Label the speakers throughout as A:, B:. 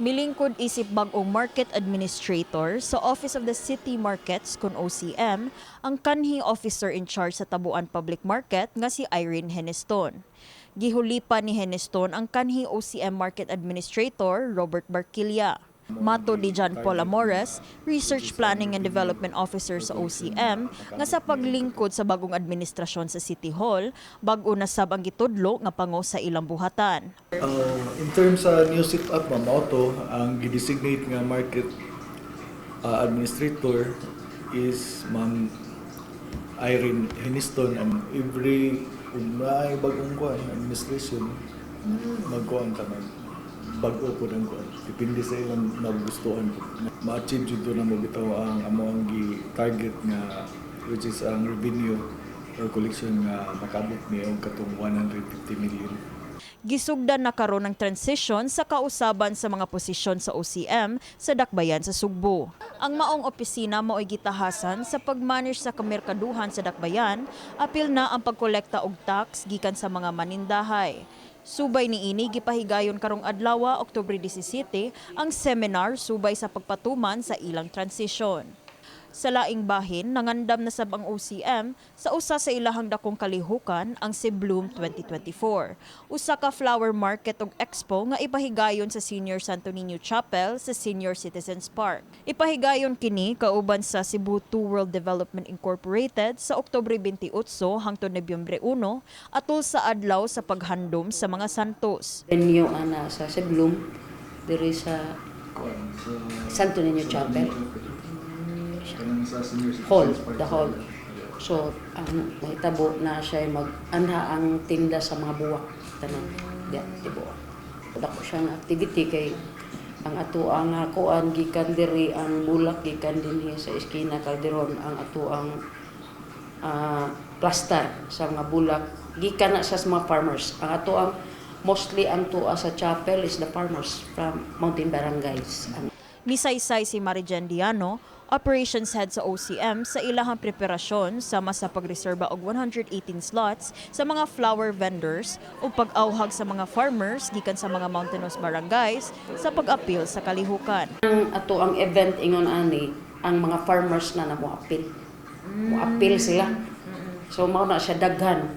A: Milingkod isip bag-ong market administrator sa Office of the City Markets kon OCM ang kanhi officer in charge sa Tabuan Public Market nga si Irene Heneston. Gihulipan ni Heneston ang kanhi OCM Market Administrator Robert Barquilla. Matod ni John Paul Amores, Research Planning and Development Officer sa OCM, nga sa paglingkod sa bagong administrasyon sa City Hall, bag-o na sab ang gitudlo nga pango sa ilang buhatan.
B: In terms sa new setup, ma'am, mao to, ang gidesignate nga market administrator is Ma'am Irene Hiniston, and every kung naay bagong kuan administration, magkuan ta, mag bag-o po ng kuan, depende sa ilang nagustuhan. Ma-achieve jud to namo bitaw ang amo ang gi target nga, which is ang revenue or collection nga makaabot ni og katong 150 million.
A: Gisugdan na karon ang transition sa kausaban sa mga posisyon sa OCM sa Dakbayan sa Sugbo. Ang maong opisina mao'y gitahasan sa pag-manage sa kamerkaduhan sa Dakbayan, apil na ang pagkolekta og tax gikan sa mga manindahay. Subay niini, gipahigayon karong adlaw, Oktubre 17, ang seminar subay sa pagpatuman sa ilang transition. Sa laing bahin, nangandam na sab ang OCM sa usa sa ilahang dakong kalihukan, ang Cebloom 2024. Usa ka flower market ug expo nga ipahigayon sa Senior Santo Niño Chapel sa Senior Citizens Park. Ipahigayon kini kauban sa Cebu 2 World Development Incorporated sa Oktubre 28 hangtod Nobyembre 1, atol sa adlaw sa paghandom sa mga santos.
C: Venue ana sa Cebloom diri sa Santo Niño Chapel. Hall, the hall. So ang mahitabo na siya mag anha ang tinda sa mga buwak tanan diya tibuok. Dako siyang activity kay ang ato ang kuan gikan diri, ang bulak gikan dinhi sa Eskina Calderon, ang ato ang plaster sa mga bulak gikan na sa mga farmers. Ang ato ang mostly ang tuwa sa chapel is the farmers from mountain barangays. Ang
A: Misaysay si Marijen Diano, Operations Head sa OCM, sa ilahang preparasyon sama sa pagreserba og 118 slots sa mga flower vendors ug pag-awhag sa mga farmers gikan sa mga mountainous barangays sa pag-apil sa kalihukan.
C: Ang ato ang event ingon ani, ang mga farmers na na moapil. Moapil sila. So mao na siya daghan.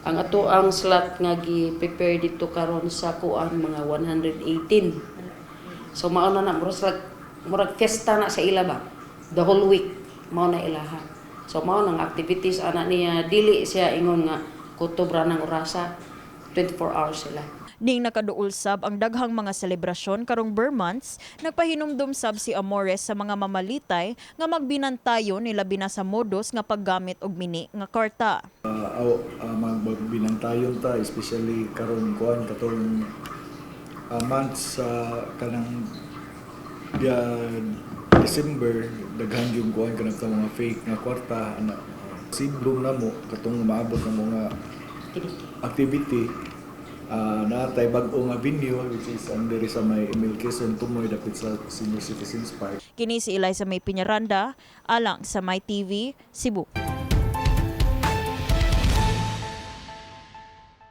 C: Ang ato ang slot nga gi-prepare dito karon sa kuan, mga 118. So mao na na murag murag fiesta na sa ila ba. The whole week mao na ilaha. So mao nang activities ana niya, dili siya ingon nga kutob ra ng orasa, 24 hours sila.
A: Ning nakaduol sab ang daghang mga selebrasyon karong ber months, nagpahinumdum sab si Amores sa mga mamalitay nga magbinantayon labi na sa modus nga paggamit og mini nga karta.
B: Magbinantayon ta, especially karon kuan katong months sa kanang dia December, daghan yung kuan kanang mga fake nga kwarta ana. Cebloom na mo katong maabot na mga activity, naa tay bag-o nga venue, which is ang diri sa may Emil Quezon Tumoy, dapit sa Senior Citizens Park.
A: Kini si Eliza May Piñaranda, alang sa My TV, Cebu.